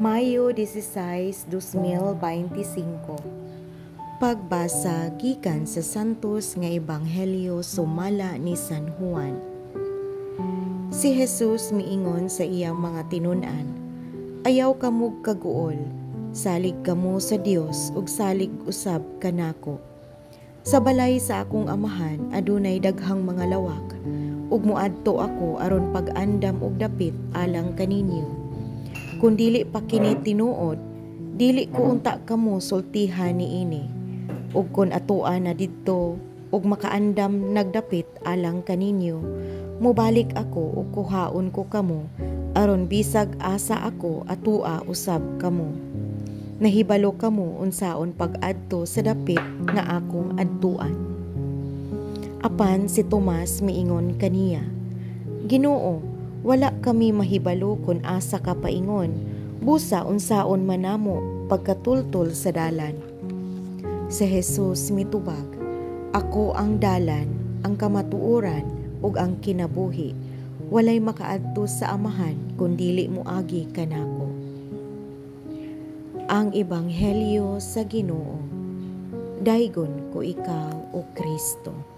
Mayo 16, 2025. Pagbasa gikan sa Santos nga Ebanghelyo sumala ni San Juan. Si Jesus miingon sa iyang mga tinun-an, "Ayaw kamog kaguol, salig kamo sa Dios ug salig usab kanako. Sa balay sa akong Amahan adunay daghang mga lawak, ug moadto ako aron pag-andam og dapit alang kaninyo. Kung dili pa kini tinuod, dili ko unta kamo sultihan niini. Ug kon atoa na didto ug makaandam nagdapit alang kaninyo, mobalik ako ug kuhaon ko kamo aron bisag asa ako, atoa usab kamo. Nahibalo kamo unsaon pag-adto sa dapit nga akong adtuan." Apan si Tomas miingon kaniya, "Ginoo, wala kami mahibalo kon asa ka paingon, busa unsaon man namo pagkatultol sa dalan?" Si Jesus mitubag, "Ako ang dalan, ang kamatuoran ug ang kinabuhi. Walay makaadto sa Amahan kun dili moagi kanako." Ang Ebanghelyo sa Ginoo. Daygon ko ikaw, o Kristo.